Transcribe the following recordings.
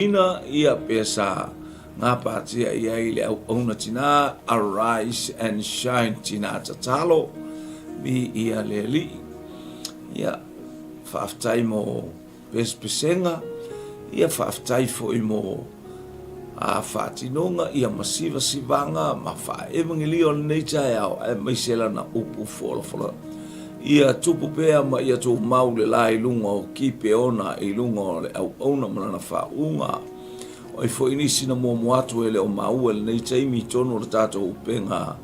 Ina ia pe sa gapatia i ai le auauna tina Arise and Shine Tina Tatalo mi ia le Alii. Ia, faafetai mo pesepesega, ia faafetai foi mo a faatinoga ia ma sivasivaga ma faaevagelia o lenei taeao aemaise lana upu folafola. Ia tupu pea ma ia tumau le la i luga o Kipeona i luga o le auauna ma lana faauuga. O ai foi nisi na muamua atu e le o maua i lenei taimi i totonu o le tatou upega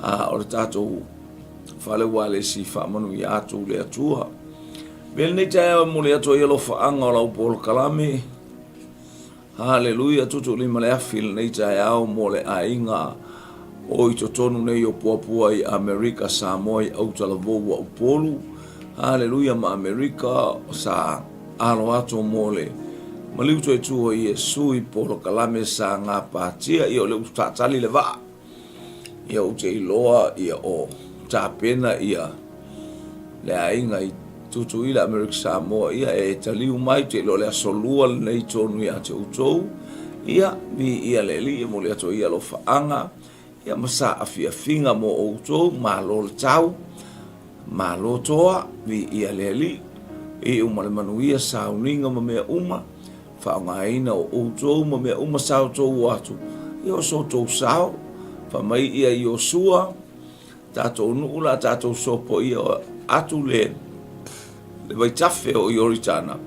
a o le tatou fale ualesi faamanuia atu le Atua. Me lenei taeao e momoli atu ai alofaaga o lau polokalame. Haleluia, tuutuulima le afi i lenei taeao mo le aiga o i totonu nei o Puapua i Amerika, Samoa i Autalavou a Upolu. Haleluia ma Amerika sa alo atu mo le maliu toe tu o Iesu i polokalame sa gapatia ia o lea ua faatali le vaa. Ia ou te iloa ia o tapena ia le aiga i Tutuila Amerika Samoa ia e taliu mai te iloa le aso lua lenei tonu ia te outou ia viia le Alii e momoli atu ai alofaaga ia ma saafiafiga mo outou malo le tau malo toa viia le Alii iu ma le manuia sauniga ma mea uma Faaaogaina o outou ma mea uma sa outou o atu, ia o so outou sao, fai mai ia Iosua, tatou nuu la tatou sopoia atu le le vaitafe o Ioritana,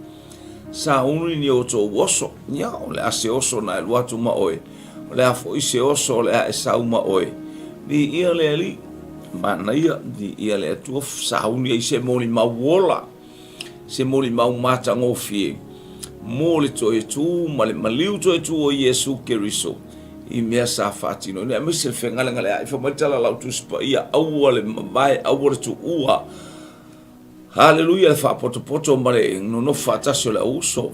sauni ni outou oso, ia o le a se oso na e alu atu ma oe, o le a foi se oso o le a e sau ma oe, viia le Alii, manaia, viia le Atua, sauni ai se molimau ola. Se molimau matagofie mo le toe tu ma le maliu toe tu o Iesu Keriso i mea sa faatinoina, aemaise le fegalegalea'i. Fai mai le tala a lau Tusi Paia, Aua le mavae, aua le tuua. Haleluia, le faapotopoto ma le nonofo faatasi o le auuso.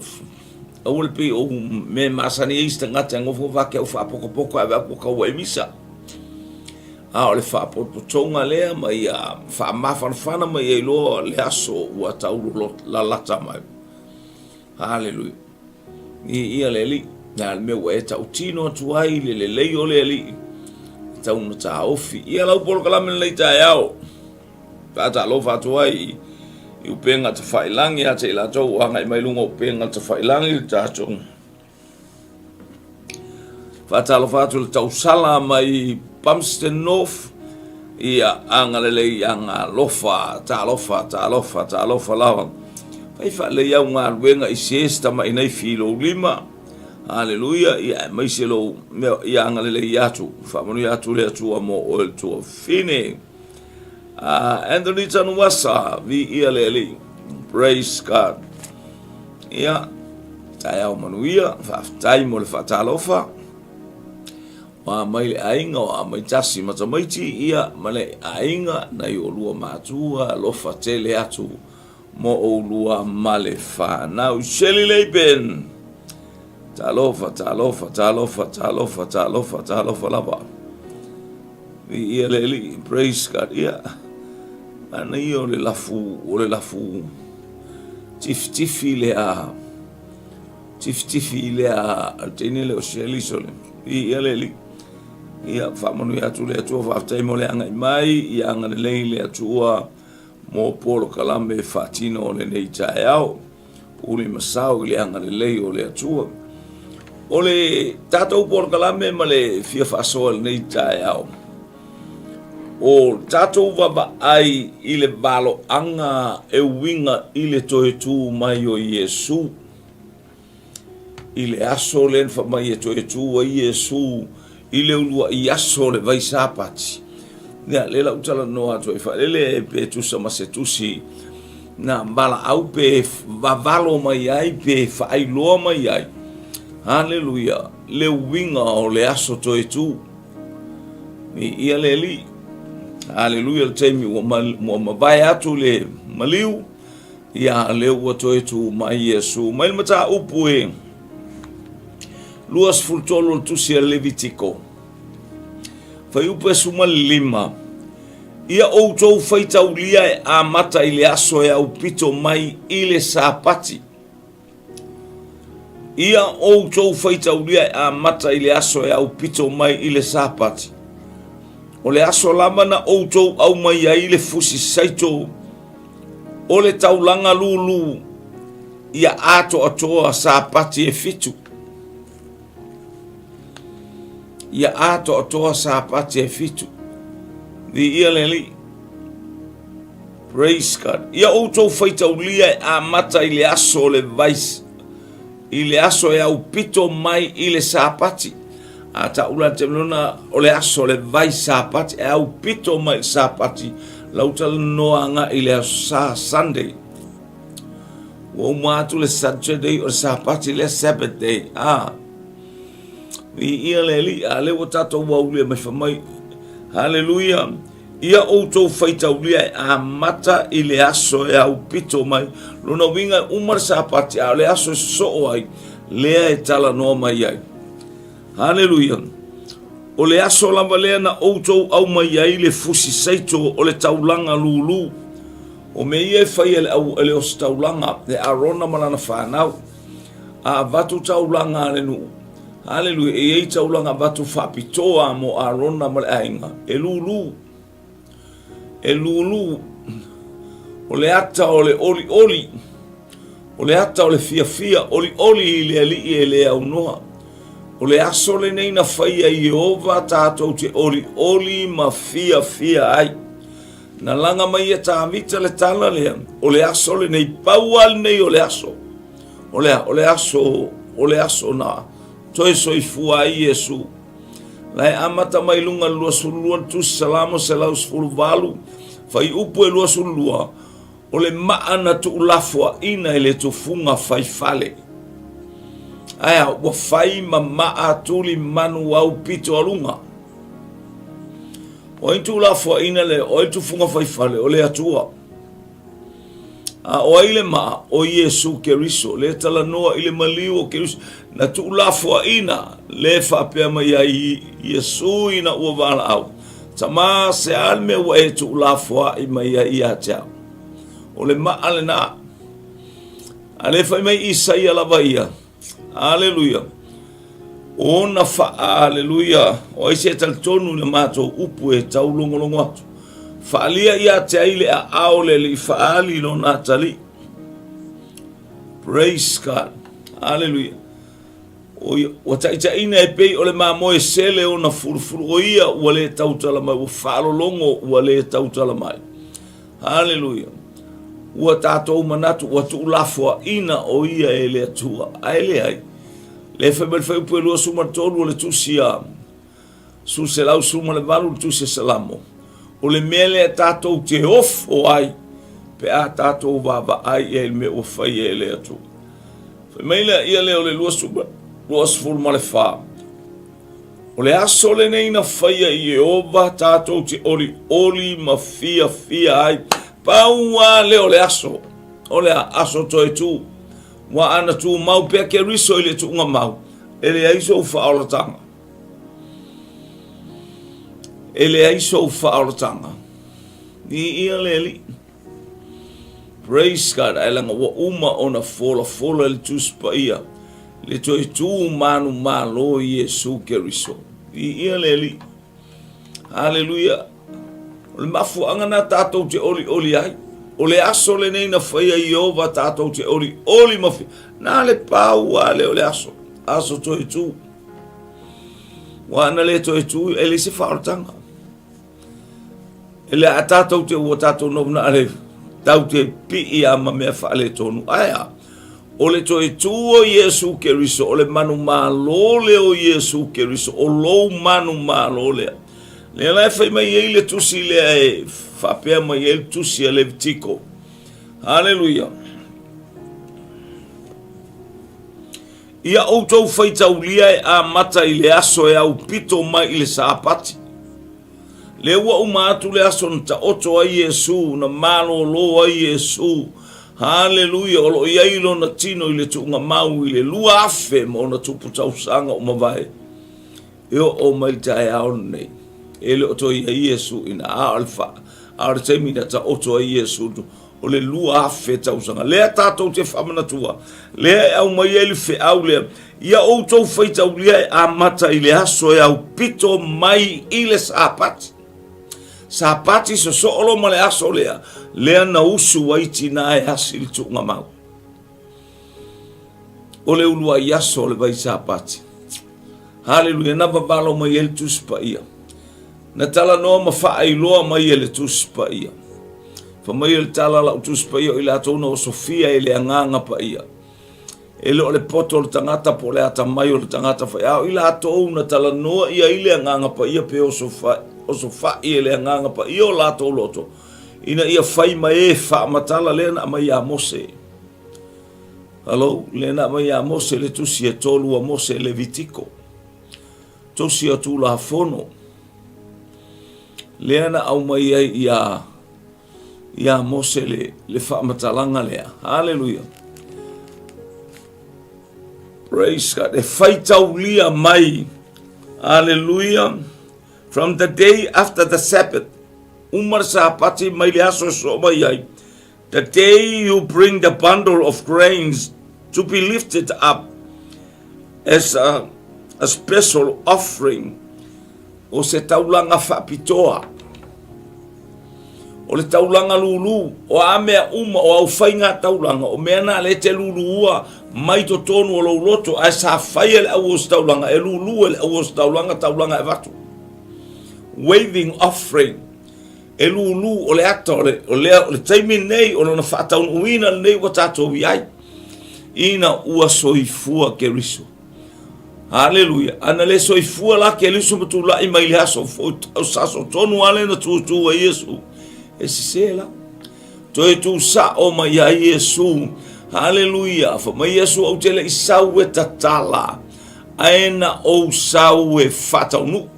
Aua le pei o mea e masani ai isi tagata e nofonofo ake au faapokopoko ae vaai atu ua tau ai misa. A o le faapotopotoga lea ma ia faamafanafana ma ia iloa le aso ua tau lalata mai. Haleluia. Viia le Alii. Le a le mea ua e tautino atu ai le lelei o le Alii, e tau ona taofi. Ia lau polokalame lenei taeao. Faatalofa atu ai i upega tafailangi ia te i latou ua agai mai luga o upega tafailangi le tatou Faatalofa atu le tausala mai Palmerston North, ia agalelei agalofa, talofa, talofa, talofa lava. Fai faalelei au galuega i se se tama'i nei fi lou lima. Haleluia, ia aemaise lou mea, ia agalelei atu, faamanuia atu le Atua mo oe le tuafine. Anthony Tanuasa, viia le Alii. Praise God. Ia, taeao manuia, faafetai mo le faatalofa. Ua mai le aiga o Amaitasi ma tamaiti, ia, ma le aiga nai olua matua, alofa tele atu mo oulua ma le fanau. Shelley Laban, talofa, talofa, talofa, talofa, talofa, talofa lava. Viia le Alii, praise God, ia, manaia o le lafu, o le lafu tifitifi lea, tifitifi lea a le teine lea o Shelley sole, viia le Alii. Ia, faamanuia atu le Atua, faafetai mo le agai mai, ia agalelei le Atua mo polokalame faatino o lenei taeao. Uli ma sao i le agalelei o le Atua. O le tatou polokalame ma le fia faasoa i lenei taeao, o tatou vaavaai i le valoaga e uiga i le toe tu mai o Iesu. I le aso lea na fai mai e toe tu ai Iesu i le uluai aso o le vai Sapati. Ia, lea la ou talanoa atu ai faalele pe tusa ma se tusi na valaau pe vavalo mai ai pe faailoa mai ai. Haleluia, le uiga o le aso toe tu. Viia le Alii. Haleluia, le taimi ua mavae atu le maliu. Ia, lea ua toe tu mai Iesu. Mai le mataupu e 23 o le tusi a Levitiko. Fuaiupu e 15. Ia outou faitaulia e amata i le aso e aupito mai i le Sapati. Ia outou faitaulia e amata i le aso e aupito mai i le Sapati. O le aso lava na outou aumai ai le fusi saito o le taulaga lūlū ia atoatoa Sapati e fitu. Ia atoatoa Sapati e fitu. Viia le Alii. Praise God. Ia outou faitaulia e amata i le aso o le vais, i le aso e aupito mai i le Sapati. A taula te lona o le aso o le vai Sapati, e aupito mai i le Sapati, lau talanoa agai i le aso sa Sunday. Ua uma atu le Saturday o le Sapati lea Sabbath day. Ah. Viia le Alii, a lea ua tatou aulia mai fai mai. Haleluia. Ia outou faitaulia e amata i le aso e aupito mai. Lona uiga e uma le Sapati, a o le aso e sosoo ai, lea e talanoa mai ai. Haleluia. O le aso lava lea na outou aumai ai le fusi saito o le taulaga lūlū. O mea ia e fai e le, au, e le ositaulaga, e Arona ma lana fanau. A avatu taulaga a le nuu. Haleluia, e i ai taulaga avatu faapitoa mo Arona ma le aiga, e lūlū. E lūlū. O le ata o le olioli, o le ata o le fiafia, olioli i le alii e le aunoa. O le aso lenei na faia e Ieova tatou te olioli ma fiafia ai. Na laga mai e Tavita le tala lea, o le aso lenei, pau lava lenei o le aso. O le a? O le aso, o le aso na toe soifua ai Iesu. La e amata mai luga le 22 le tusi Salamo 118, fuaiupu e 22, o le maa na tuulafoaina i le tufuga faifale. Ae a, ua fai ma maa tuli manu au pito a luga. O ai tuulafoaina le, o ai tufuga faifale, o le Atua. A o ai le maa? O Iesu Keriso, le talanoa i le maliu o Keriso, na tuulafoaina, le faapea mai ai Iesu ina ua valaau, Tama, se a le mea ua e tuulafoai mai ai ia te au? O le maa lena. A le fai mai Isaia lava ia, Aleluia. Ona fa aleluia. O ai se talitonu i le matou upu e taulogologo atu. Faalia ia te ai le aao le alii faaali lona atalii. Praise God. Aleluia. O ia, ua taitaiina e pei o le mamoe sele ona fulufulu. O ia ua le tautala mai, ua faalologo ua le tautala mai. Haleluia. Ua tatou manatu ua tuulafoaina o ia e le Atua. Ae leai. Le fai mai le fuaiupu e 23 o le tusi a 118 le tusi a Salamo. O le mea lea tatou te ofo ai pe a tatou vaavaai i ai i le mea ua faia e le Atua. Fai mai lea ia lea o le 24. O le aso lenei na faia e Ieova tatou te olioli ma fiafia ai. Pau lava lea o le aso, o le aso toe tū. Ua ana tumau pea Keriso i le tuuga mau, e leai sou faaolataga. E leai sou faaolataga. Viia le Alii. Praise God, ae leaga ua uma ona folafola le Tusi Paia, le toe tu manumalo i Iesu Keriso. Viia le Alii. Haleluia. O le mafuaaga na tatou te olioli ai. O le aso lenei na faia e Ieova tatou te olioli ma fia. Na le pau a le o le aso. Aso toe tu. Ua ana le toe tu, e leai se faaolataga. E le a tatou te ua tatou nofonoa le tau te pii a ma mea faaletonu. Ae a, o le toe tū o Iesu Keriso, o le manumalo lea o Iesu Keriso, o lou manumalo lea. Lea la e fai mai ai le tusi lea e faapea mai ai le tusi a Levitiko. Haleluia. Ia outou faitaulia e amata i le aso e aupito mai i le Sapati. Lea ua uma atu le aso na taoto ai Iesu, na malōlō ai Iesu. Haleluia, o lo o i ai lona tino i le tuuga mau i le 2000 ma ona tupu tausaga ua mavae. E oo mai le taeao lenei, e le o toe i ai Iesu i ina, a o le, fa, a o le taimi na taoto ai Iesu, O le 2000 tausaga. Lea tatou te faamanatua, lea e aumai ai le feau lea, ia outou faitaulia e amata i le aso e aupito mai i le Sapati. Sapati sosoo lo ma le aso lea, lea na usu ai tina e asi le tuugamau. O le uluai aso o le vai Sapati. Haleluia, na vavalo mai ai le Tusi Paia. Na talanoa ma faailoa mai e le Tusi Paia. Fa mai le tala lau Tusi Paia o i latou na osofia e le Agaga Paia. E le o le poto o le tagata po o le atamai o le tagata fai, a o i latou na talanoa ia i le Agaga Paia pe osofai e le Agaga Paia o latou loto, ina ia fai ma e faamatala lea na aumai ia Mose. Hello, lea na aumai ia Mose le tusi e tolu a Mose Levitiko. Tusi o Tulafono. Lea na aumai ai ia ia Mose le, le faamatalaga lea. Haleluia. Praise God. E faitaulia mai. Haleluia. From the day after the Sabbath. Uma le Sapati mai le aso e soo mai ai. The day you bring the bundle of grains to be lifted up as a, a special offering o se taulaga faapitoa o le taulaga lulu o a mea uma o au faiga taulaga o mea na le te luluua mai totonu o lou loto ae sa faia le auositaulaga e lulu e le auositaulaga taulaga e avatu waving offering e lulu o le ata o le, o lea, o le taimi nei o lona faataunuuina lenei ua tatou i ai ina ua soifua Keriso. Haleluia. Ana le soifua la Keriso ma tulai mai le aso fou, aso tonu ale na tūtū ai Iesu. E sese la. Toe tū sao mai ai Iesu. Haleluia. Fa mai Iesu au te le i sau e tatala. Ae na ou sau e whataunu.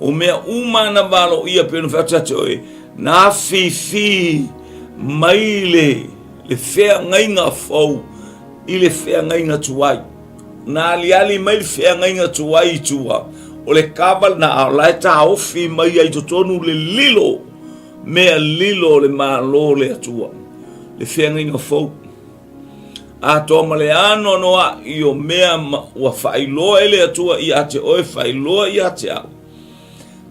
O mea uma na valoia pei ona fai atu ia te oe, na afifi mai le, le feagaiga fou i le feagaiga tuai. Na aliali mai le feagaiga tuai i tua, o le kava lena a o la e taofi mai ai totonu le lilo, mea lilo o le Malo o le Atua, le feagaiga fou. Atoa ma le anoanoaʻi o mea ua faailoa e le Atua ia te oe, faailoa ia te au.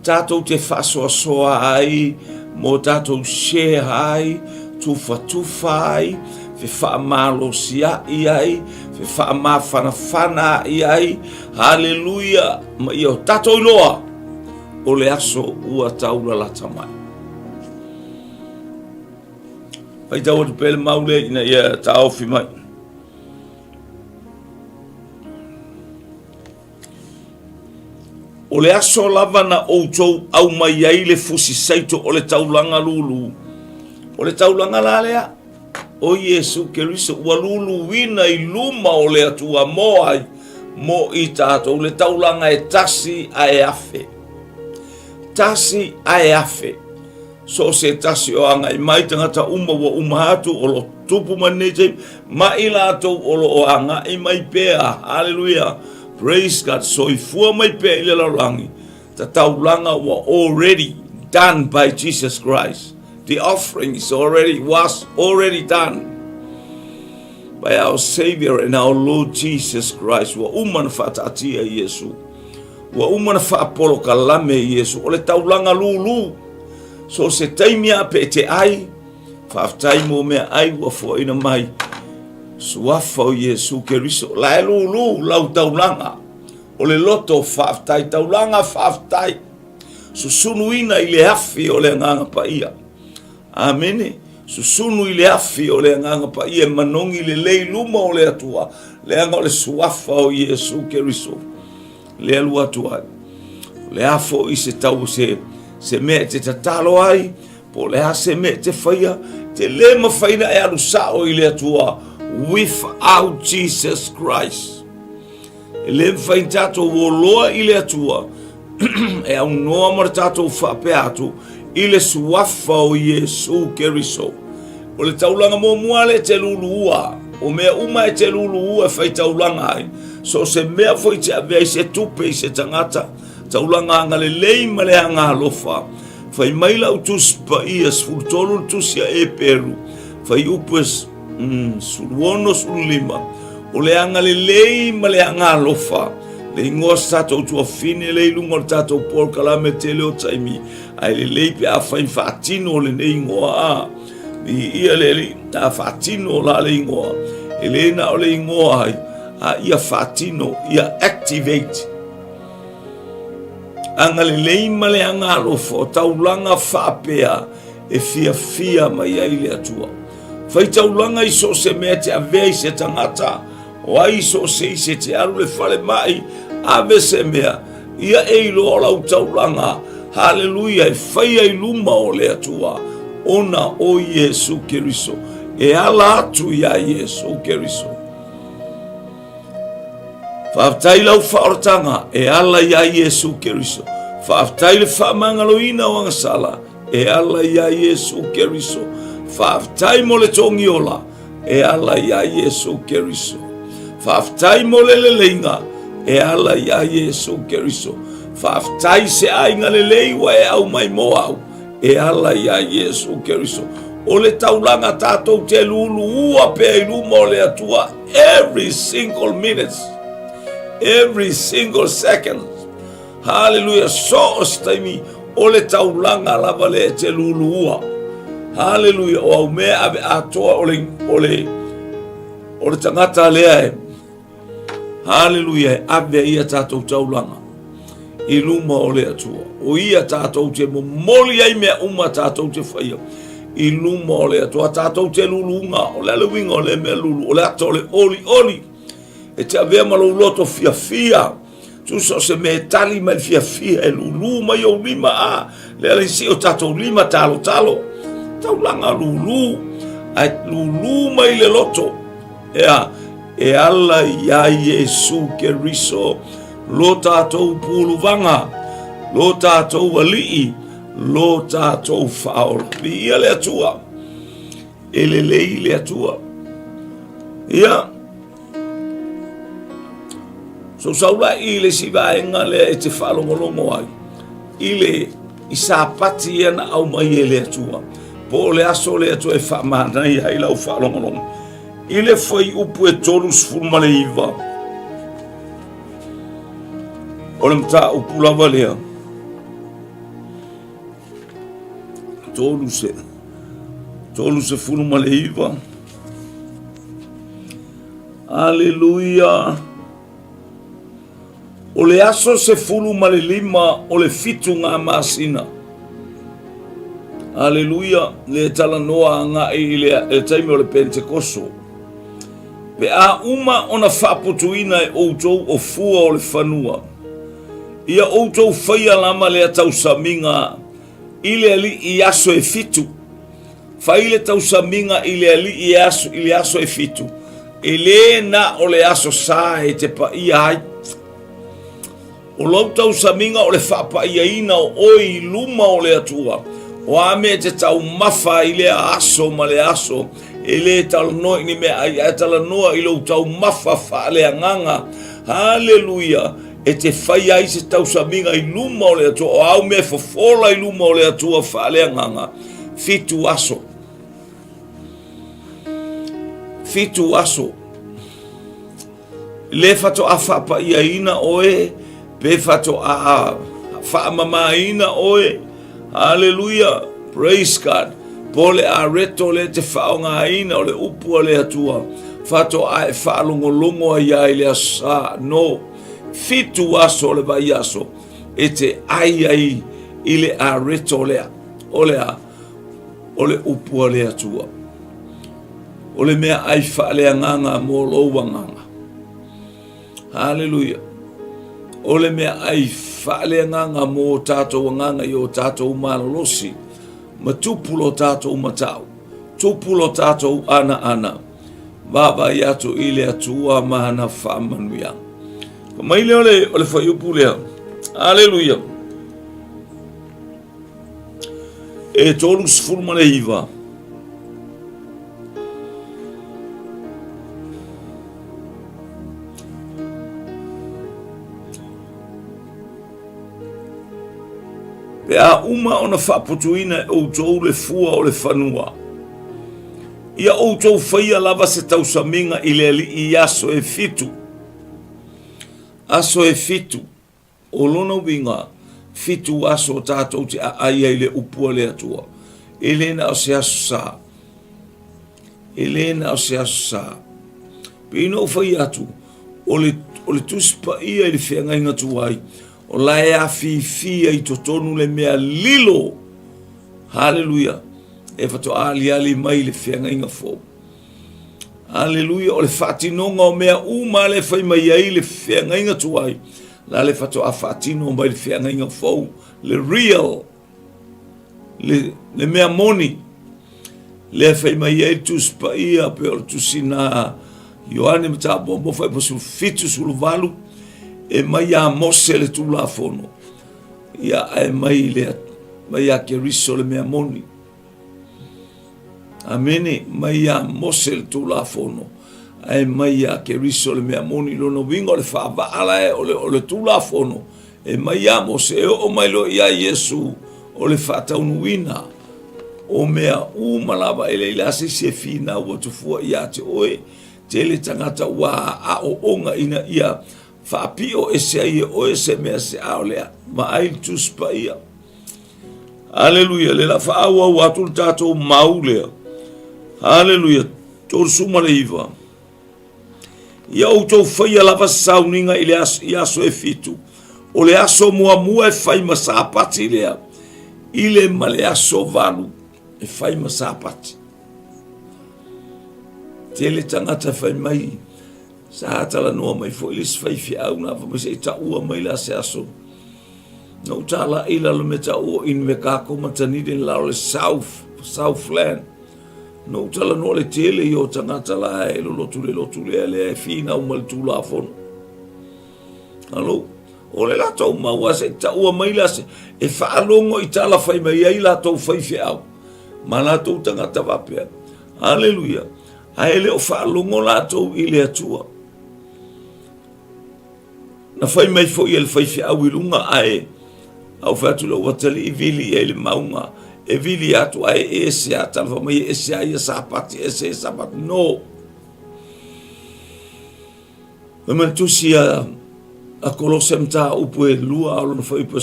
Tatou te faasoasoa ai mo tatou share ai, tufatufa ai, fefaamalosi-aʻi ai, fefaamafanafana-aʻi ai. Haleluia! Ma ia o tatou iloa o le aso ua taulalata mai. Faitau atu pea le mau lea ina ia taofi mai. O le aso lava na outou aumai ai le fusi saito o le taulaga lulu. O le taulaga la lea, o Iesu Keriso ua luluina i luma o le Atua mo ai, mo i tatou le taulaga e tasi ae afe. Tasi ae afe. So o se tasi o agai mai tagata uma ua uma atu o lo tupu mai nei taimi ma i latou o lo o agai mai pea. Hallelujah. Praise God. Soifua mai pea i le lalolagi. The taulaga ua already done by Jesus Christ. The offering is already was already done by our Savior and our Lord Jesus Christ. Ua uma na faataatia Iesu. Ua uma na faapolokalame i Iesu o le taulaga lulu. So o se taimi a pe te ai, faafetai mo mea ai ua foaina mai. Suafa o Iesu Keriso, la e lulu lau taulaga. O le loto faafetai, taulaga faafetai. Susunuina i le afi o le Agaga Paia. Amene. Susunu i le afi o le Agaga Paia e manogi lelei luma o le Atua, leaga o le suafa o Iesu Keriso. Le alu atu ai. O le a foi se tau se, se mea e te tatalo ai, po o le a se mea e te faia, te le mafai na e alu sao i le Atua without Jesus Christ. E le mafai na tatou oloa i le Atua e aunoa ma le tatou faapea atu i le suafa o Iesu Keriso. O le taulaga muamua le te luluua, o mea uma e te luluua e fai taulaga ai. So o se mea foi te ave ai se tupe i se tagata, taulaga agalelei ma le aga alofa. Fai mai lau Tusi Paia, 13 le Tusi a Eperu, fuaiupu e 16, 15, o le agalelei ma le agalofa, le igoa sa tatou tuafine lea i luga o le tatou polokalame tele o taimi, ae lelei pe afai faatino o lenei igoa a ia le alii a faatino la le igoa e le na o le igoa ai a ia faatino ia activate agalelei ma le agalofa o taulaga faapea e fiafia mai ai le Atua. Fai taulaga i so o se mea te avea i se tagata, o ai so o se isi e te alu le falemai, ave se mea, ia e iloa o lau taulaga, haleluia, e faia i luma o le Atua, ona o Iesu Keriso, e ala atu iā Iesu Keriso. Faafetai lau faaolataga e ala iā Iesu Keriso. Faafetai le faamagaloina o agasala e ala iā Iesu Keriso. Faafetai mo le togiola e ala iā Iesu Keriso. Faafetai mo le leleiga e ala iā Iesu Keriso. Faafetai se aiga lelei ua e aumai mo au e ala iā Iesu Keriso. O le taulaga tatou te luluua pea i luma o le Atua every single minute, every single second. Haleluia, so o se taimi o le taulaga lava lea e te luluua. Haleluia, o au mea ave atoa o le, o le, o le tagata lea e, haleluia, e ave ia tatou taulaga i luma o le Atua. O ia tatou te momoli ai mea uma tatou te faia i luma o le Atua. Tatou te luluga, o le a le uiga o le mea lulu, o le ata o le oli oli. E te avea ma lou loto fiafia. Tusa o se mea e tali mai le fiafia e lulu mai ou lima a le ala isi o tatou lima talotalo. Taulaga lulu, ae lulu mai le loto. Ea, e ala iā Iesu Keriso, lo tatou puluvaga, lo tatou alii, lo tatou faaola. Viia le Atua, e lelei le Atua. Ia, Sausau la i le isi vaega lea e te faalogologo ai i le i sapati ia na aumai e le Atua po o le aso le Atua e faamanaia ai lau faalogologo i le fuaiupu e 39 o le mataupu lava lea 39 Aleluia! O le aso 15 o le 7 masina. Aleluia! Le talanoa agai i le taimi o le Pentekoso. Pe a uma ona faaputuina e outou o fua o le fanua, ia outou faia lama lea tausamiga i le alii i aso e fitu. Fai le tausamiga i le alii e aso, i le aso e fitu, e lē na o le aso sa e te paia ai. O lou tausamiga o le faapaiaina o oe i luma o le Atua, o a mea e te taumafa ai i lea aso ma le aso, e lē talanoa i ni meaai, ae talanoa i lou taumafa faaleagaga. Haleluia! E te faia ai se tausamiga i luma o le Atua, o au mea e fofola i luma o le Atua faaleagaga. Fitu aso. Fitu aso. Le faatoa faapaiaina oe, pe faatoa faamamaina oe. Haleluia, praise God. Po le areto le te faaaogaina o le upu a le Atua, faatoa e faalogologo ai ai le aso sa. No, fitu aso o le vaiaso e te ai ai i le areto lea. O le a? O le upu a le Atua. O le mea ai faaleagaga mo lou agaga. Haleluia. O le mea ai faaleagaga mo tatou agaga i o tatou malolosi ma tupu lo tatou matau, tupu lo tatou anaana, vaavaai atu i le Atua ma ana faamanuiaga. Fai mai lea o le fuaiupu lea. Haleluia. E 39. Pe a uma ona faaputuina e outou le fua o le fanua, ia outou faia lava se tausamiga i le Alii i aso e fitu. Aso e fitu. O lona uiga, fitu aso tatou te aai ai i le upu a le Atua. E le na o se aso sa. E le na o se aso sa. Pei na ou fai atu, o le, o le tusi paia i le feagaiga tuai, o la e afifi ai i totonu le mea lilo. Haleluia! E faatoa aliali mai le feagaiga fou. Aleluia, o le faatinoga o mea uma le fai mai ai le feagaiga tuai, la le faatoa faatino mai le feagaiga fou, le real, le, le mea moni, lea fai mai ai le Tusi Paia, pe o le tusi na Ioane Mataupu fai po 78, e mai ia Mose le Tulafono, ia ae mai le mai ia Keriso le mea moni. Amene, mai ia Mose le Tulafono, ae mai ia Keriso le mea moni. Lona uiga o le faavaa la e o le, o le Tulafono, e mai ia Mose, e oo mai loa ia Iesu, o le faataunuuina o mea uma lava. E leai la se isi e finau atu fua ia te oe, tele tagata ua aooga ina ia faapio ese ai e oe se mea se a o lea. Vaai le Tusi Paia. Aleluia, le la faaauau atu le tatou mau lea. Aleluia, 39. Ia outou faia lava se sauniga i le aso, i aso e fitu. O le aso muamua e fai ma sapati lea, i le ma le aso valu e fai ma sapati. Tele tagata fai mai, sa talanoa mai foi le isi faifeau na fai mai se i taua mai la se aso. Na ou talai i lalo me tau o Invercargill ma Dunedin lalo le South, Southland. Na ou talanoa le tele i o tagata la e lolotu le lotu lea lea e finau ma le Tulafono. Alo, o le latou mau a se taua mai la se, e faalogo i tala fai mai ai latou faifeau ma latou tagata faapea. Aleluia. Ae le o faalogo latou i le Atua. Na fai mai foi e le faifeau i luga ae a ou fai atu lou atalii vili i ai le mauga e vili atu ae ese a tala fai mai e ese a ia sapati ese e sapati no fai mai le tusi a a Kolose mataupu e lua a lona fuaiupu e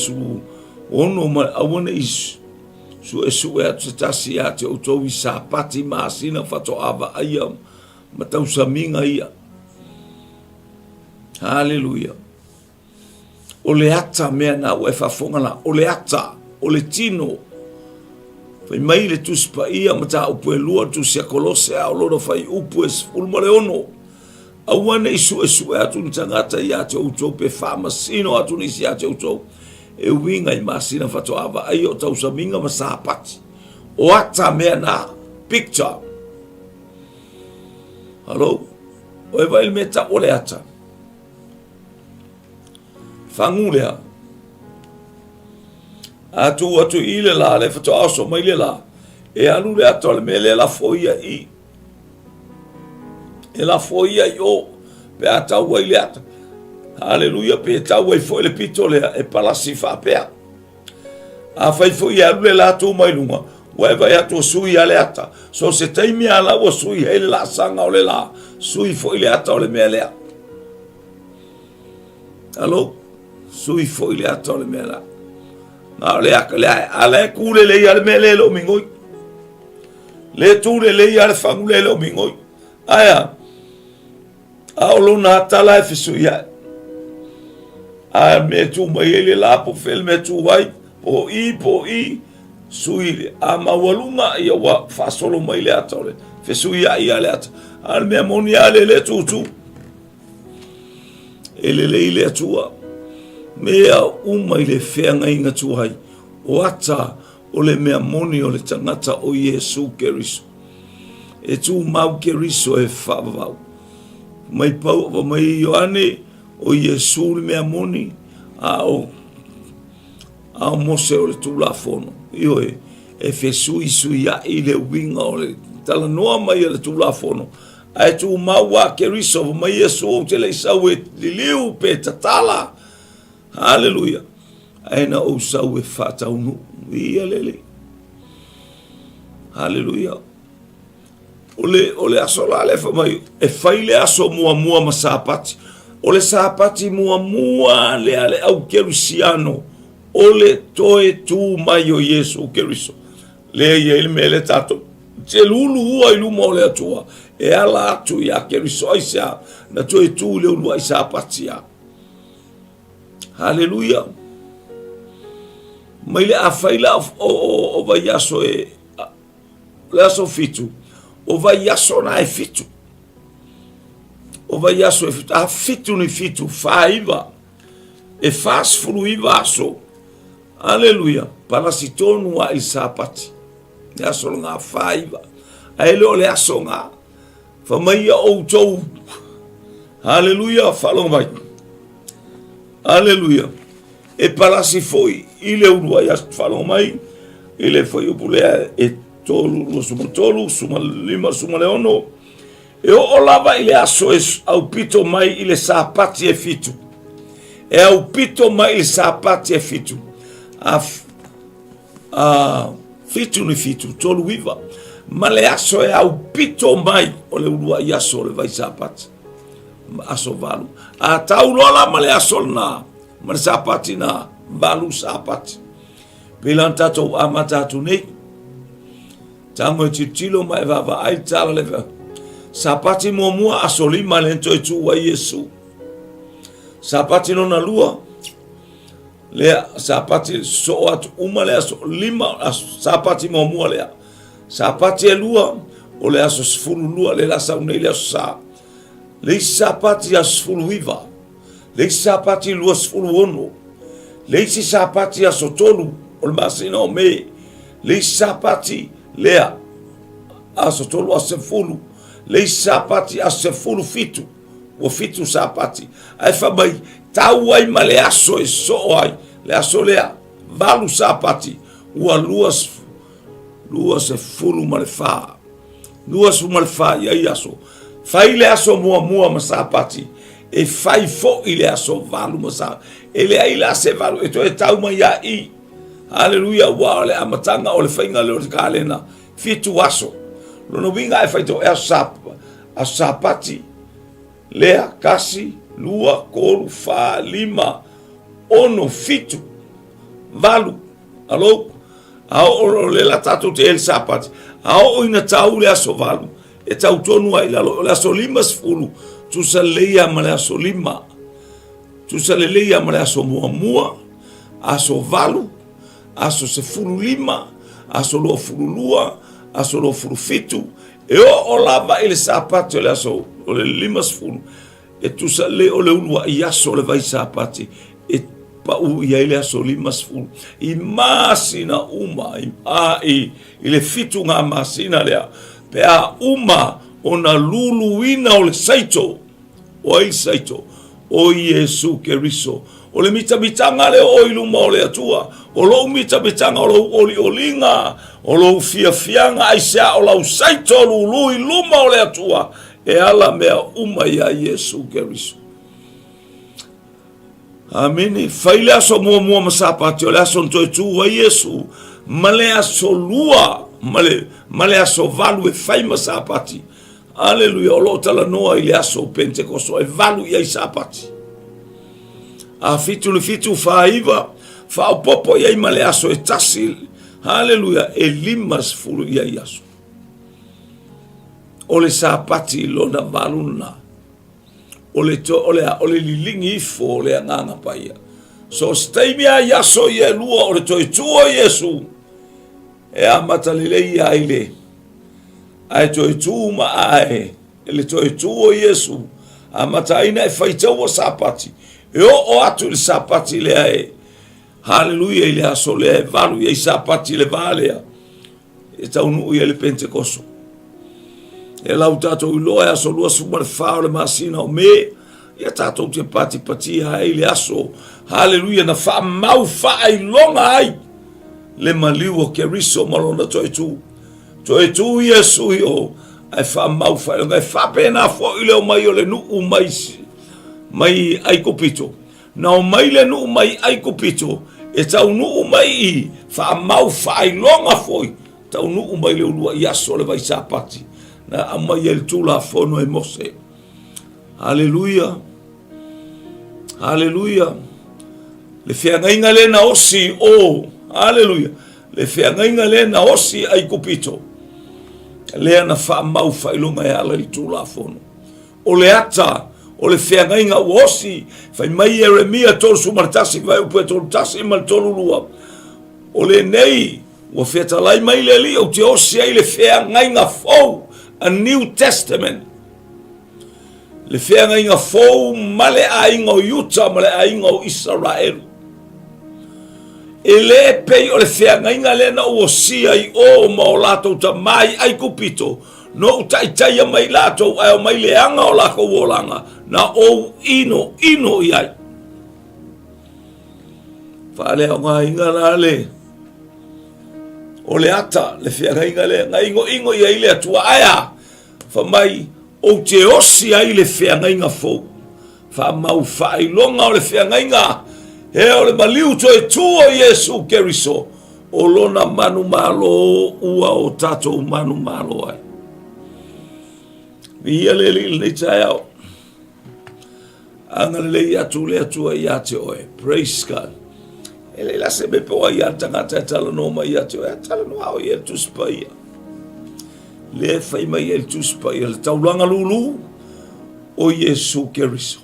16 ma aua ne i suesue atu se tasi ia te outou i sapati masina faatoa vaaia ma tausamiga ia. Haleluia. O le ata mea na ua e faafofoga la, o le ata, o le tino. Fai mai le Tusi Paia, mataupu e lua, Tusi a Kolose, a o lona fuaiupu e 16. Aua ne i suesue atu ni tagata ia te outou pe faamasino atu nisi ia te outou e uiga i masina faatoa vaai o tausamiga ma sapati. O ata mea na, picture. Hello. O e vai le mea tau o le ata. Fagu lea. A tu atu i le la, le whatoa oso mai le la. E alu le ata o le mea le lafo ia i. E lafo ia i o. Pe a tau ai le ata. Haleluia, pe tau ai foi le pito lea, e palasi faapea. Afai foi e alu le latou mai luga, ua e vaai atu ua sui lava le ata. So se taimi lava la ua sui ai le laasaga o le la, sui foi le ata o le mea lea. Alo, sui foi le ata o le mea lea. Na o le aka, le a la e tu lelei lava le mea lea e le o migoi. Le tu lelei lava le fagu lea e le o migoi. Ae a? A o lona ata la e fesuiai. A mea tu mai ai le la po fea le mea tu ai, po i, po i, sui le a maualuga, ia ua faasolo mai le ata o le fesuiai a le ata. A le mea moni a le le tūtū. E lelei le Atua. Mea uma i le feagaiga tuai, o ata o le mea moni o le tagata o Iesu Keriso. E tumau Keriso e faavavau. Mai pau ava mai Ioane, o Iesu le mea moni, a o, a o Mose o le Tulafono. Ioe, e fesuisuiai le uiga o le talanoa mai a le Tulafono, ae tumau a Keriso, mai Iesu ou te le i sau e liliu pe tatala. Haleluia. Ae na ou sau e faataunuu. Viia le Alii. Haleluia. O le, o le aso la lea fai mai, e fai le aso muamua ma Sapati. O le Sapati muamua lea a le au Kerisiano, o le toe tu mai o Iesu Keriso. Lea e i ai le mea lea tatou te luluua i luma o le Atua, e ala atu ia Keriso. Aisea? Na toe tu i le uluai Sapati a. Haleluia. Mai le afai la o vaiaso e o le aso fitu, o vaiaso na e fitu. O vaiaso e fitu, a fitu ni fitu, 49. E 49 aso. Aleluia. Palasi tonu a i Sapati. Le aso lena 49. Ae le o le aso na. Fa mai ia outou. Aleluia. Faalogo mai. Aleluia. E palasi foi i le uluai aso. Faalogo mai. I le fuaiupu lea e 3, 23, 15, 16. E oo lava i le aso e aupito mai i le Sapati e fitu. E aupito mai i le Sapati e fitu. A, a fitu ni fitu, 39. Ma le aso e aupito mai o le uluai aso o le vai Sapati. Aso valu. A tau loa la ma le aso lena, ma le Sapati na, valu Sapati. Pei la na tatou amata atu nei. Tago e tilotilo ma e vaavaai tala le Sapati muamua aso lima le toe tu ai Iesu. Sapati lona lua lea Sapati soo atu uma le aso lima aso, Sapati muamua lea. Sapati e lua o le aso 12 le la sau nei le aso sa. Le isi Sapati aso 19. Le isi Sapati 26. Le isi Sapati aso 3 o le masina o Me. Le isi Sapati lea, aso tolu aso sefulu, le isi Sapati aso sefulu fitu, ua fitu Sapati. Ae fai mai, tau ai ma le aso e soo ai, le aso lea, valu Sapati, ua 24 ma le fa. 24 i ai aso. Fai le aso muamua ma Sapati, e fai foi le aso valu ma Sapati. E leai la se valu, e toe tau mai ia i. Haleluia, ua o le amataga o le faiga lea o le kalena, fitu aso. Lona uiga e faitau e aso sa, aso Sapati, lea, kasi, lua, tolu, fa, lima, ono, fitu, valu, alo, a oo o le la tatou te ele Sapati, a oo ina tau le aso valu, e tau tonu ai lalo, o le aso 50, tusa lelei lava ma le aso lima, tusa lelei lava ma le aso muamua, aso valu, aso 15, aso 22, aso 27, e oo lava i le Sapati o le aso o le 50, e tusa lelei o le uluai aso o le vai Sapati, e pau i ai le aso 50. I masina uma, i, a, i, i le fitu ngā masina lea, pe a uma ona luluina o le saito, O ai le saito? O Iesu Keriso. O le mitamitaga lea o i luma o le Atua. O lou mitamitaga, o lou olioliga, o lou fiafiaga, aisea o lau saito lulu i luma o le Atua, e ala mea uma iā Iesu Keriso. Amene. Fai le aso muamua ma Sapati, o le aso na toe tu ai Iesu, ma le aso lua, ma le, ma le aso valu e fai ma Sapati. Aleluia, o lo o talanoa i le aso o Pentekoso e valu i ai Sapati. A fitu le fitu, 49, faaopoopo i ai ma le aso e tasi, haleluia, e 50 i ai aso. O le Sapati lona valu lena. O le, to, o le, o le liligi ifo o le Agaga Paia. So o se taimi a i aso ia e lua o le toe tu o Iesu, e amata lelei ai le Ae toe tu ma ae e le toe tu o Iesu, amata ai na e faitaua Sapati, e oo atu i le Sapati lea e, haleluia, i le aso lea e valu i ai Sapati le vā lea, e taunuu i ai le Pentekoso. E lau tatou iloa e aso 24 o le masina o Me, ia tatou te patipatia ai le aso, haleluia, na faamau faailoga ai le maliu o Keriso ma lona toe tu. Toe tu Iesu i o, ae faamau faailoga. E faapena foi le omai o le nuu mai, mai Aikupito. Na omai le nuu mai Aikupito, E taunuu mai i faamau faailoga foi, taunuu mai le uluai aso o le Vaisapati na aumai ai le Tulafono e Mose. Haleluia! Haleluia! Le feagaiga lea na osi i o, haleluia, le feagaiga lea na osi i Aikupito, lea na faamau faailoga e ala i le Tulafono. O le ata o le feagaiga ua osi, fai mai Ieremia 31, fuaiupu e 31 ma le 32, o lenei ua fetalai mai le Alii ou te osi ai le feagaiga fou, a New Testament, le feagaiga fou ma le aiga o Iuta ma le aiga o Isaraelu. E le pei o le feagaiga lea na ou osia i o ma o latou tamā i Aikupito, na ou taitaia mai latou ae omai leaga o lakou olaga, na ou ino ino i ai. Faaleaogaina la le o le ata, le feagaiga lea na igoigo i ai le Atua. Ae a? Fai mai, Ou te osi ai le feagaiga fou. Faamau faailoga o le feagaiga, he o le maliu toe tū o Iesu Keriso, o lona manumalo ua o tatou manumalo ai. Viia le Alii i lenei taeao. Agalelei atu le Atua ia te oe. Praise God. E leai la se mea pe o ai a le tagata e talanoa mai ia te oe. A talanoa o ia le Tusi Paia. Lea e fai mai ai le Tusi Paia, le taulaga lūlū o Iesu Keriso.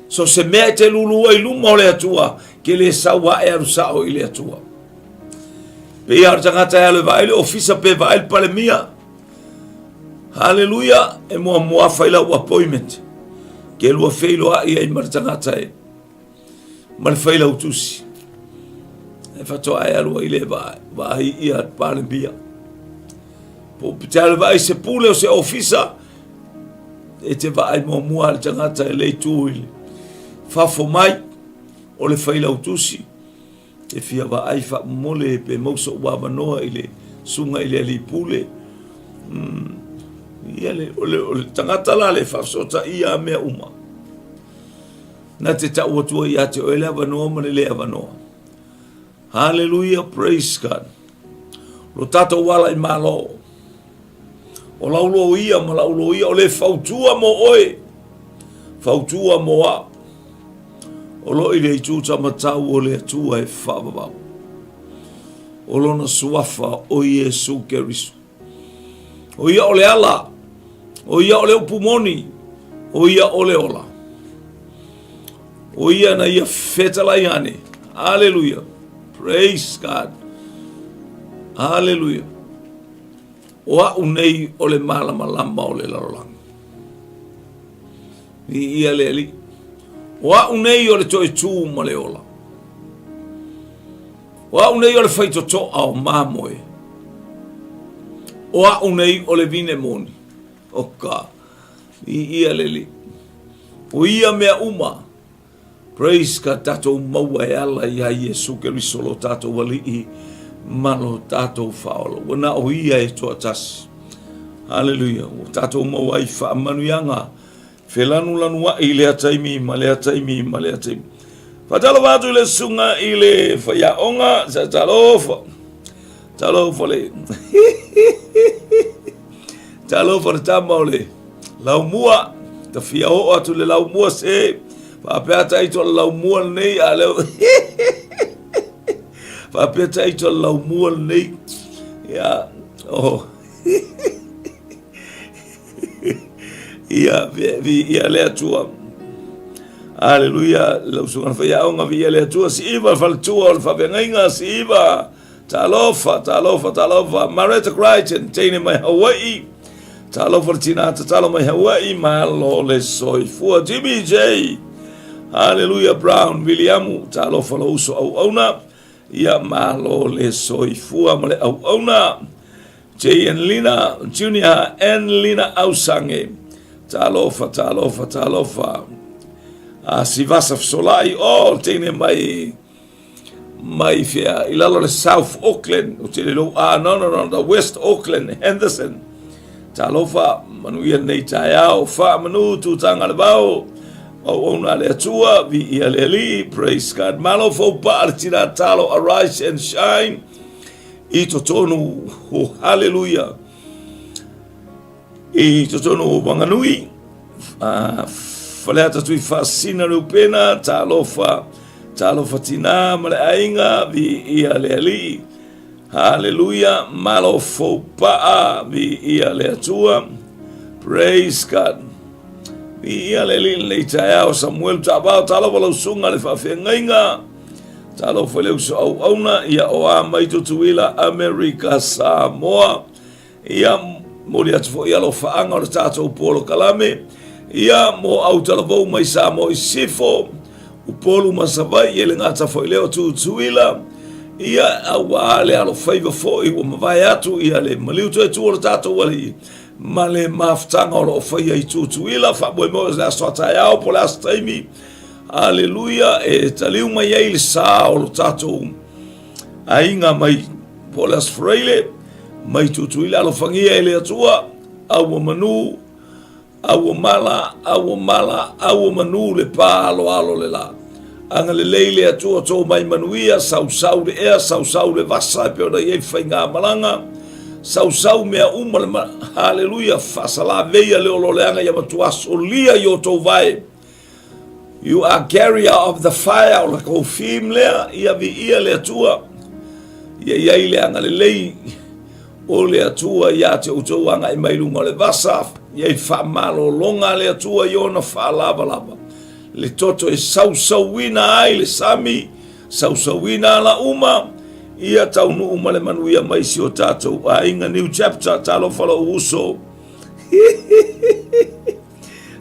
So se mea e te lūlū ai luma o le Atua, ke le sau ae alu sao i le Atua. Pei a o le tagata e alu e vaai le ofisa pe vaai le palemia. Haleluia, e muamua fai lau appointment. Ke lua feiloai ai ma le tagata e ma le failautusi. E faatoa e alu ai le vaai ia palemia. Po o te alu vaai se pule o se ofisa, e te vaai muamua le tagata e le itu i le fafo mai o le failautusi. E fia vaai faamomole pe mau so'u avanoa i le susuga i le alii pule. Mm. Ia le, o le, o le tagata la le faafesootaia a mea uma. Na te tau atu ai ia te oe le avanoa ma le le avanoa. Hallelujah, praise God. Lo tatou ala i Malo. O lau loia ma lau loia o le fautua mo oe, fautua mo au. O lo i le itu tamatau o le Atua e faavavau. O lona suafa o Iesu Keriso. O ia o le ala, o ia o le upu moni, o ia o le ola. O ia na ia fetalai ane. Aleluia. Praise God. Aleluia. O a'u nei o le malamalama o le lalolagi. Viia le Alii. O a'u nei o le toetū ma le ola. O a'u nei o le faitotoa o mamoe. O a'u nei o le vine moni. O ka. Viia le Alii. O ia mea uma Praise ka tatou maua e ala iā Iesu Keriso lo tatou Alii ma lo tatou Faaola. Ua na o ia e toatasi. Haleluia. Ua tatou maua ai faamanuiaga felanulanuai i lea taimi ma lea taimi ma lea taimi. Faatalofa atu i le susuga i le faiaoga, sa talofa. Talofa le. Talofa le tama o le laumua, ta fia oo atu le laumua se faapea taito le laumua lenei a leo faapea taito le laumua lenei ia oh ia vi ia le Atua Aleluia lau susuga faiaoga viia le Atua siiva le faletua o le faafeagaiga siiva Talofa, talofa, talofa, Mareta Crichton, teine mai Hawaii. Talofa le tina tatalo mai Hawaii, malo le soifua. Jimmy J. Hallelujah Brown Williamu, talofa lo uso auauna. Ia malo le soifua ma le auauna. J and Lina, Junior and Lina Ausange. Talofa, talofa, talofa. A Sivasa Fesolai, oh, teine mai mai fea i lalo le South Auckland o te lelou a no no no the West Auckland Henderson talofa manuia nei taeao wha manu tūtanga le vao. Auauna a le Atua, viia le Alii, praise God. Malo faupaa le tina talo, arise and shine i totonu, oh, hallelujah. I totonu o Wanganui, uh, Faleata tui faasina le upena, talofa, talofa tina ma le aiga, viia le Alii. Hallelujah, malo faupaa, viia le Atua. Praise God. Viia le Alii lenei taeao, Samuel Taavao, talofa lau susuga le faafeagaiga, talofa le uso auauna, ia o a mai Tutuila, Amerika, Samoa. Ia, momoli atu foi alofaaga o le tatou polokalame, ia, mo autalavou mai Samoa i Sisifo, Upolu ma Savaii, e le gata foi lea o Tutuila, ia, auā le alofaiva foi ua mavae atu, ia, le maliu toe tu o le tatou Alii, ma le mafutaga o lo o faia i Tutuila, faamoemoe o le aso a taeao po o le aso taimi, aleluia, e taliu mai ai le sa o lo tatou aiga mai po o le aso Faraile, mai Tutuila, alofagia e le Atua, au ua manu, au ua mala, au ua mala, au ua manu le pā aloalo le la. Agalelei le Atua tō mai manuia, sausau le ea, sausau le vasa e pei ona i ai faigamalaga, sausau mea uma le ma, haleluia, faasalaveia le ololeaga ia matua solia i o tou vae. You are carrier of the fire, o la kou theme lea, ia viia le Atua, ia i ai le agalelei o le Atua ia te outou agai mai luga o le vasa, ia i faamalologa a le Atua i ona faalavalava. Le toto e sausauina ai le sami, sausauina ala uma, ia taunuu ma le manuia mai si o tatou aiga. New chapter, talofa lou uso.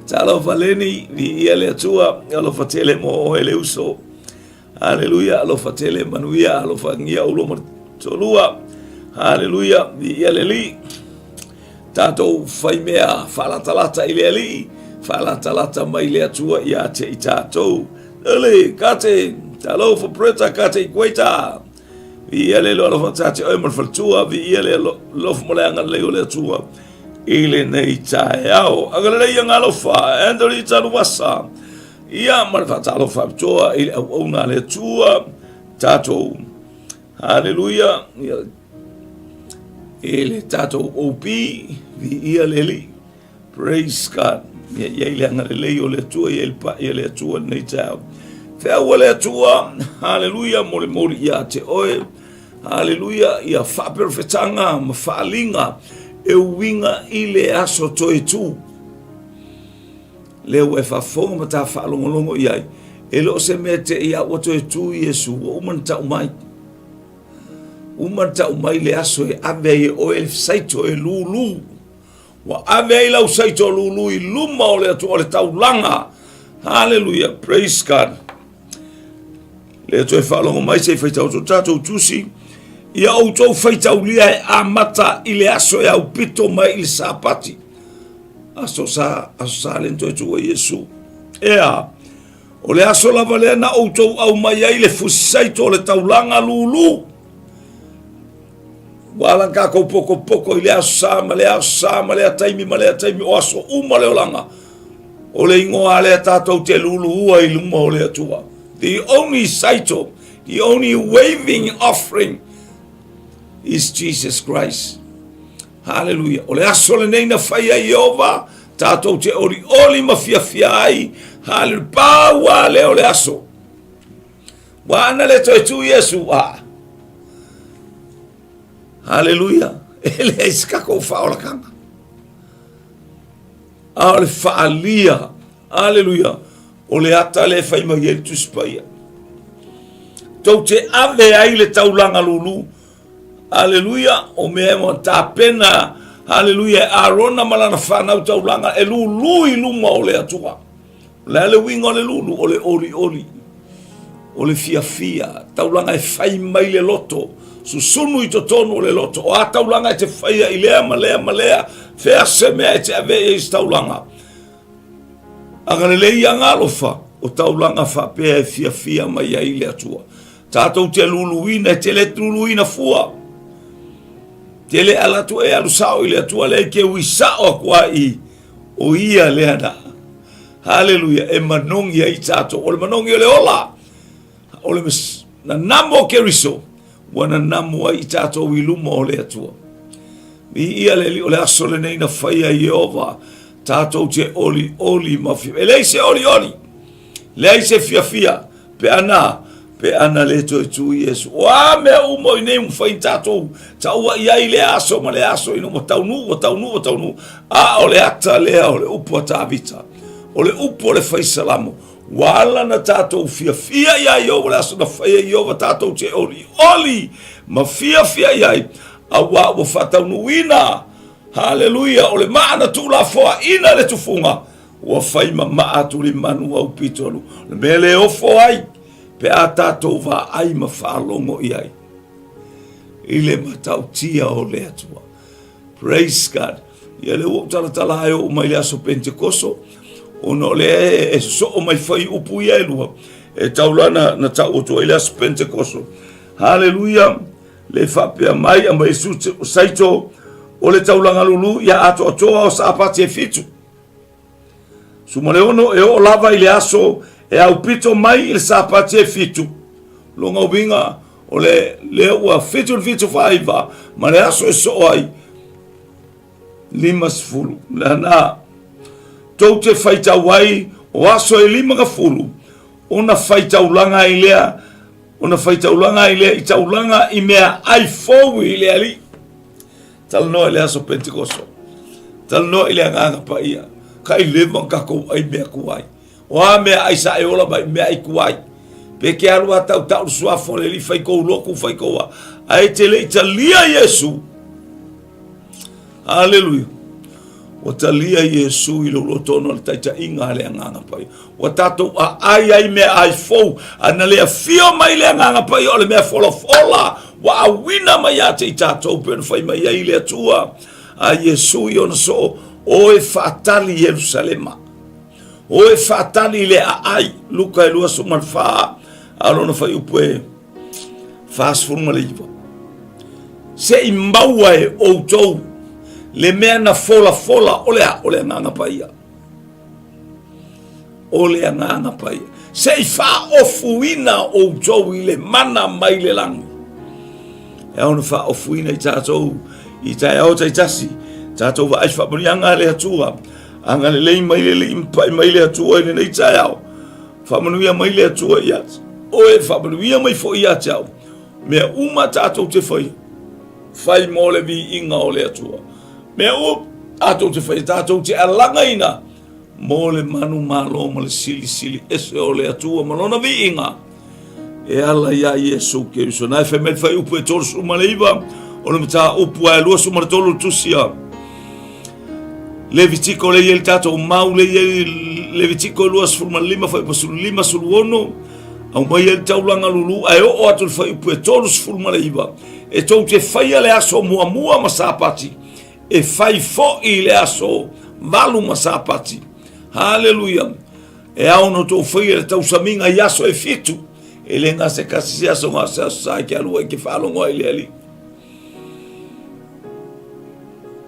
Talofa Leni, viia le Atua, alofa tele mo oe le uso. Haleluia, alofa tele manuia, alofa ngia ulo ma tolua. Haleluia, viia le Alii. Tatou fai mea faalatalata i le Alii, faalatalata mai le Atua ia te i tatou. Lele, kate, talofa preta, kate i kuaita. Viia le alofa tate oe ma le faletua, viia le alofa ma le agalelei o le Atua i lenei taeao. Agalelei ia galofa, Anthony Taluasa, ia ma le faatalofa faapitoa i le auauna a le Atua, tatou, haleluia, ia, i le tatou OP, viia le Alii. Praise God. Ia i ai le agalelei o le Atua, ia i le pai a le Atua lenei taeao. Feau a le Atua, haleluia, mo le moli ia te oe. Haleluia, ia faaperofetaga ma faaliga e uiga i le aso toe tu. Lea ua e faafofoga ma ta faalogologo i ai. E le o se mea te i a ua toe tu Iesu, ua uma ona tau mai. Uma ona tau mai le aso e ave ai e oe le saito e lulu. Ua ave ai lau saito lulu i luma o le Atua o le taulaga. Haleluia, praise God. Le toe faalogo mai se i faitau atu tatou tusi. Ia outou faitaulia e amata i le aso e aupito mai i le Sapati. Aso sa, aso sa le toe tua Iesu. Ea, o le aso lava lea na outou au mai ai le fusi saito o le taulaga lulu. Ua ala tatou pokopoko i le aso sa ma le aso sa ma lea taimi ma lea taimi o aso uma le olaga. O le igoa lea tatou te luluua i luma o le Atua. The only saito, the only waving offering is Jesus Christ. Hallelujah. O le aso lenei na fai ai Ieova, tatou te olioli ma fiafia ai. Hallelujah. Pau lava lea o le aso. Ua ana le toe tu Iesu a. Haleluia. E leai se tatou faaolataga. A o le faalia. Haleluia. O le ata lea e fai mai ai le Tusi Paia. Tou te ave ai le taulaga lulu. Haleluia. O mea e mo tapena. Haleluia. E Arona ma lana fanau taulaga e lulu i luma o le Atua. O le a le uiga o le lulu? O le olioli, o le fiafia, taulaga e fai mai le loto, susunu i totonu o le loto. O a taulaga e te faia i lea ma lea ma lea, fea se mea e te ave i ai se taulaga. Agalelei ia galofa, o taulaga faapea e fiafia mai ai le Atua. Tatou te luluina, e te le luluina fua. Te le ala atu e alu sao i le Atua, lea e te ui sao atu ai i, o ia lea na. Haleluia, e manogi ai tatou. O le manogi o le ola, o le nanamo o Keriso, ua nanamo ai i tatou i luma o le Atua. Viia le Alii, o le aso lenei na faia e Ieova, tatou te olioli ma fia. E leai se olioli, leai se fiafia, pe ana, pe ana le toe tu Iesu. O a mea uma o i nei ua mafai ona tatou taua i ai lea aso ma lea aso ina ua taunuu, ua taunuu, ua taunuu. A o le ata lea o le upu a Tavita, o le upu a le fai salamo, ua ala na tatou fiafia iā Ieova le aso na faia e Ieova tatou te olioli ma fiafia i ai, auā ua faataunuuina, haleluia, o le maa na tuulafoaina le tufuga, ua fai ma maa tulimanu aupito alu. O le mea le ofo ai, pe a tatou vaai ma faalogo i ai i le matautia o le Atua. Praise God. Ia lea ua ou talatala ai oo mai le aso Pentekoso, ona o lea e sosoo mai fuaiupu ia e lua, e tau la na, na tau atu ai le aso Pentekoso. Haleluia! Le faapea mai a mai su saito o le taulaga lulu ia atoatoa o Sapati e fitu. 16 e oo lava i le aso e aupito mai i le Sapati e fitu. Lona uiga o le lea ua 77 faaiva ma le aso e soo ai 50. Lana tou te faitau ai o aso e 50 ona faitaulaga ai lea ona faitaulaga ai lea i taulaga i mea ai fou i le Alii. Talanoa i le aso Pentekoso. Talanoa i le agaga paia. Ka i leva tatou ai mea tuai. O a mea ai sa e ola mai mea ai tuai. Pe ke alu a tau tau le suafa o le Alii fai kou lotu fai kou a. Ae te le i talia Iesu. Aleluia. Ua talia Iesu i lou loto ona o le taitaiga a le Agaga Paia. Ua tatou aai ai meaai fou, a na le afio mai le Agaga Paia o le mea folafola ua auina mai ia te i tatou pei ona fai mai ai le Atua a Iesu i ona soo, o e faatali Ierusalema. O e faatali i le aai, Luka e 24, a lona fuaiupu e 49. Se i maua e outou le mea na folafola o le a? O le Agaga Paia. O le Agaga Paia. Se i faaofuina outou i le mana mai le lagi. E ao ona faaofuina i tatou i taeao taitasi, tatou vaai faamanuiaga a le Atua, agalelei mai le Alii ma pai mai le Atua i lenei taeao. Faamanuia mai le Atua ia te oe, faamanuia mai foi ia te au. Mea uma tatou te fai, fai mo le viiga o le Atua. Mea uma tatou te fai, tatou te alagaina mo le manumalo ma le silisili ese o le Atua ma lona viiga e ala iā Iesu Keriso. Na e fai mai le fuaiupu e 39 o le mataupu ae 23 le tusi a Levitiko lea i ai le tatou mau lea i ai Levitiko 25 fuaiupu 15 16 aumai ai le taulaga lulu ae oo atu le fuaiupu e 39 e tou te faia le aso muamua ma Sapati e fai foi le aso valu ma Sapati. Haleluia! E ao ona outou faia le tausamiga i aso e fitu, e le gasekase se aso ga o se aso sa e ke alu ai ke faalogo ai i le Alii.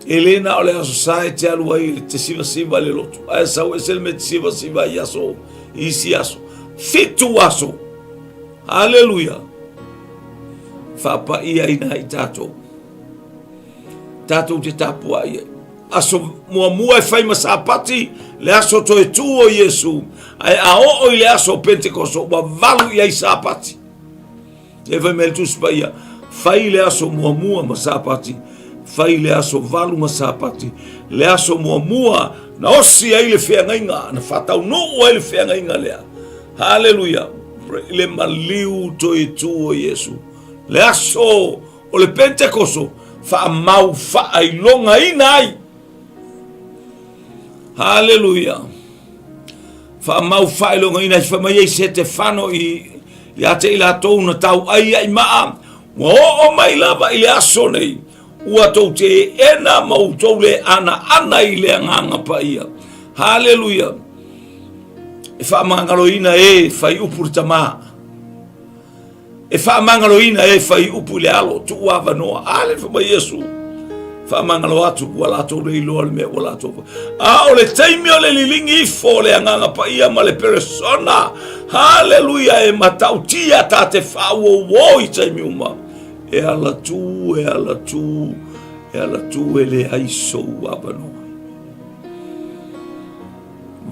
E le na o le aso sa e te alu ai te sivasiva i le lotu, ae sau ese le mea te sivasiva i aso, i isi aso. Fitu aso! Haleluia! Faapaiaina ai tatou. Tatou te tapuai ai. Aso muamua e fai ma Sapati, le aso toe tū o Iesu, ae a oo i le aso o Pentekoso, ua valu i ai Sapati. Le fai mai le Tusi Paia, fai le aso muamua ma Sapati, fai le aso valu ma Sapati, le aso muamua na osi ai le feagaiga, na faataunuu ai le feagaiga lea. Haleluia! Le maliu toe tū o Iesu. Le aso O le Pentekoso, faamau faailogaina ai. Haleluia. Faamau faailogaina ai, fai mai ai Setefano i ia te i latou na tau ai ai maa, ua oo mai lava i le aso nei, ua tou teena ma outou le anaana i le Agaga Paia. Haleluia. E faamagaloina e fai upu le Tama. E faamagaloina e fai upu i le alo, tuu avanoa. A le fai mai Iesu. Faamagalo atu ua latou le iloa le mea ua latou. A o le taimi o le liligi ifo o le Agaga Paia ma le peresona, haleluia, e matautia ta te faauouo i taimi uma. E ala tu, e ala tu, e ala tu e leai sou avanoa.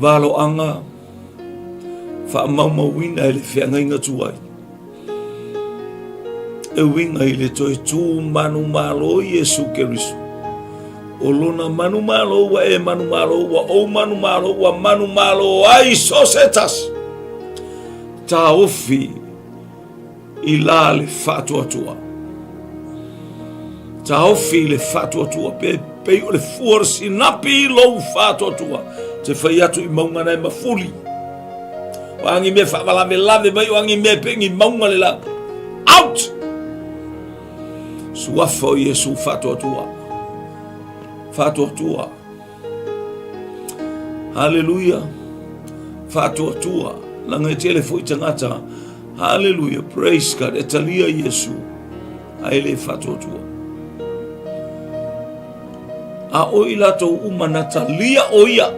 Valoaga faamaumauina e le feagaiga tuai. E uiga i le toe tū manumalo Iesu Keriso. O lona manumalo ua e manumalo, ua ou manumalo, ua manumalo ai so se tasi. Taofi i la le faatuatua. Taofi i le faatuatua, pe pei o le fua o le sinapi i lou faatuatua. Te fai atu i mauga na e mafuli. O agi mea faavalavelave mai, o agi mea e pei ni mauga le la. Out! Suafa o Iesu faatuatua. Faatuatua. Haleluia. Faatuatua. Langa e tele foi tagata. Haleluia. Praise God. E talia Iesu. Ae le faatuatua. A o i latou uma na talia o ia.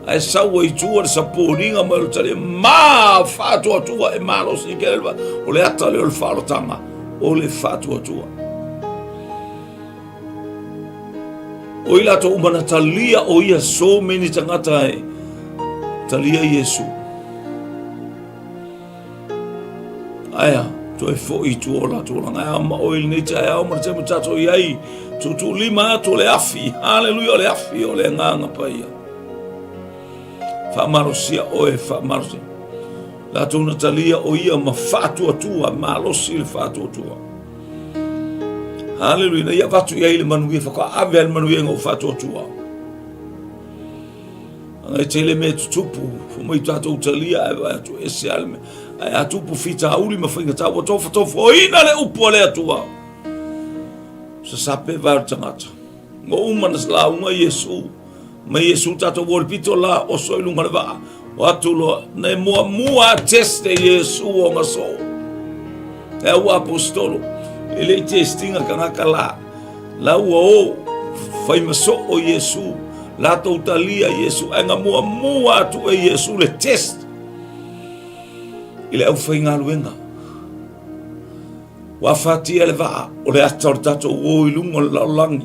Ae sau ai tua le sapoliga mai o le talia. Ma faatuatua e malosi i ke O le ata lea o le faalotanga. O le faatuatua. O i latou uma na talia o ia so many tagata e talia Iesu. Aia, toe foi i tua o latou olaga. Ae a ma oe i lenei taeao ma le taimi o tatou i ai, tuutuulima atu o le afi, haleluia, o le afi o le Agaga Paia. Faamalosia oe, faamalosia. Latou na talia o ia ma faatuatua, malosi le faatuatua. Haleluia, ina ia avatu i ai le manuia, faatoa ave ai le manuia ina ua faatuatua. Ana e tele mea tutupu, fai mai tatou talia ae vaai atu ese lava le mea. Ae a tupu fitauli ma faigata ua tofotofoina le upu a le Atua. Sasape vae o le tagata. Ua uma na lauga Iesu. Mai Iesu tatou o le pito la oso i luga o le vaa. O atu loa, na e muamua a teste Iesu o nga soo. E au apostolo, e le i testinga kangaka la. La ua o, fai ma soo Iesu, latou talia Iesu, ae nga muamua atu e Iesu le test i le aufaigaluega. Ua afatia le vaa o le ata o le tatou o i luga o le lalolagi,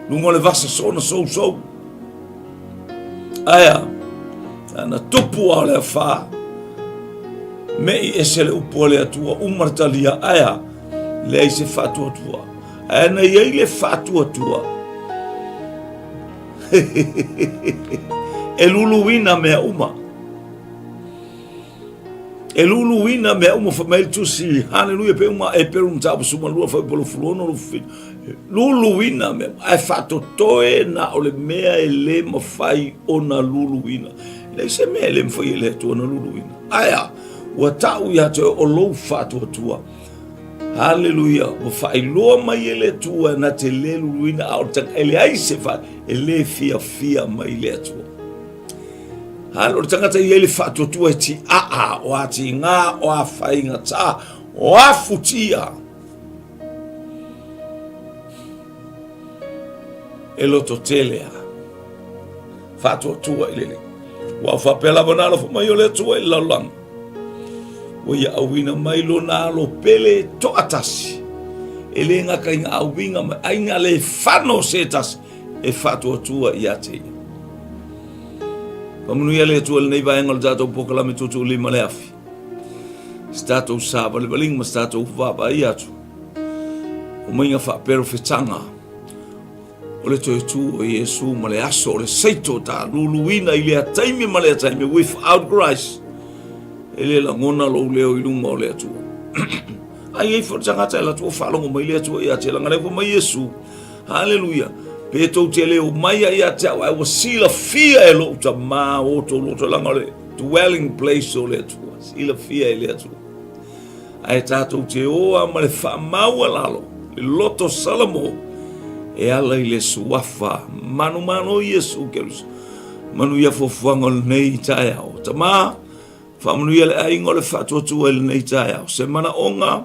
luga o le vasa soona sousou. Ae a? Na tupu a o le afa, mei ese le upu a le Atua, uma le talia, ae a? Leai se faatuatua. Ae na i ai le faatuatua, e luluina mea uma. E luluina mea uma fai mai le tusi, haleluia, pe uma e peru mataupu 12 fuaiupu 26 27. Luluina mea uma, ae faatotoe na o le mea e le mafai ona luluina. E leai se mea e le mafai e le Atua ona luluina. Ae a? Ua tau ia te oe o lou faatuatua. Haleluia, ua faailoa mai e le Atua na te le luluina, a o le tagata e leai se fa, e le fiafia mai le Atua. Hale, o le tagata e i ai le faatuatua e tiaa, o a tiga, o a faigata, o a futia. E loto tele a. Faatuatua i le Alii. Ua faapea lava na alofa mai o le Atua i le lalolagi. Ua ia auina mai lona alo pele toatasi. E le gata i na auina mai, ai na le fano se tasi e faatuatua ia te ia. Faamanuia le Atua i lenei vaega o le tatou polokalame tuutuulima le afi. Se tatou savalivaliga ma se tatou vaavaai atu. O maiga faaperofetaga o le toe tū o Iesu ma le aso o le seito ta luluina i lea taimi ma lea taimi without Christ e le lagona lou leo i luma o le Atua. Ai ai foi le tagata e alu atu faalogo mai le Atua ia te leaga lea fai mai Iesu. Haleluia. Pe tou te le omai ia ia te au, ae ua silafia e lou Tama o outou loto, leaga o le dwelling place o le Atua. Silafia e le Atua. Ae tatou te o a ma le faamaualalo, le loto Salamo, e ala i le suafa manumalo o Iesu Keriso. Manuia fuafuaga o lenei taeao. Tama, faamanuia le aiga o le faatuatua i lenei taeao. Se manaoga,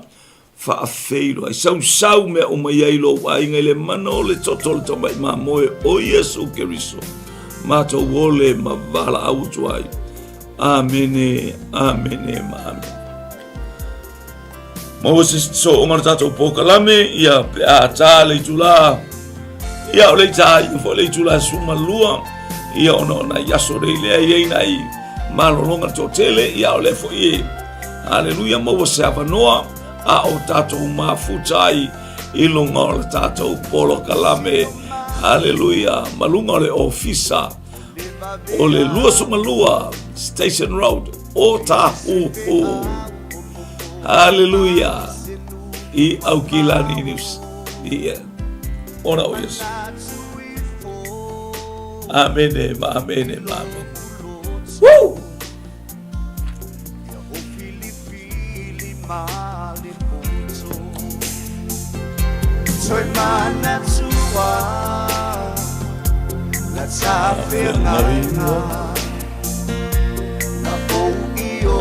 Faafeiloai sausau mea uma i ai lou aiga i le mana o le toto o le tamai mamoe o Iesu Keriso. Matou ole ma valaau atu ai. Amene, amene ma amene. Maua se sooga o le tatou polokalame, ia pe a tā le itula, ia o le itā ia foi le itula 12, ia ona o nai aso nei lea i ai nai malologa toatele, ia o lea foi e Haleluia, maua se avanoa a o tatou mafuta ai i luga o le tatou polokalame. Haleluia, ma luga o le ofisa o le 22 Station Road o Tāhuhu. Haleluia, i Aukilani News. Ia, ona o Iesu. Amene, ma amene, ma amene. Woo!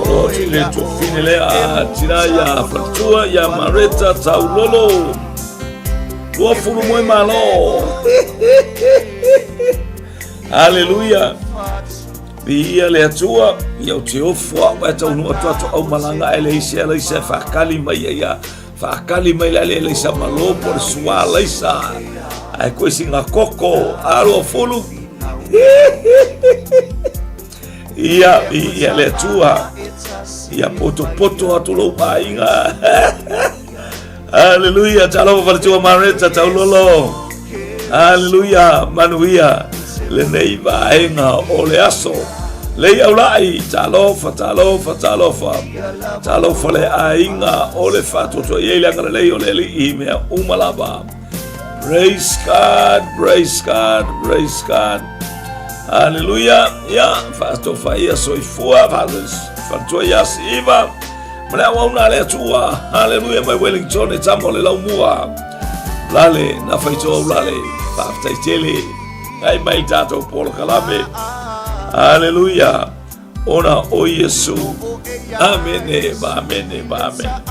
Oti le tuafine lea tina ia Faletua ia Mareta Taulolo 20 moe malo. Haleluia. Viia le Atua, ia o te ofo au e taunu atu atu au malanga e leise a leise whakali mai ia whakali mai la le leisa malo po le sua leisa ai koe singa koko alo fulu ia ia le Atua ia poto poto atu lou aiga. Haleluia, talofa faletua Mareta Taulolo. Haleluia, manuia lenei vaega o le aso. Lei aulai, talofa, talofa, talofa. Talofa le aiga o le faatoatoa i ai le agalelei o le Alii i mea uma lava. Praise God, praise God, praise God. Haleluia, ia, faatofa ia soifua, faatoa ia siva. Ma le auauna a le Atua, haleluia mai Wellington e tama o le laumua. Lale, na whaito au lale, whaafetai tele, ngai mai tātou polokalame. Haleluia, ona o Iesu. Amene, ma amene, ma amene.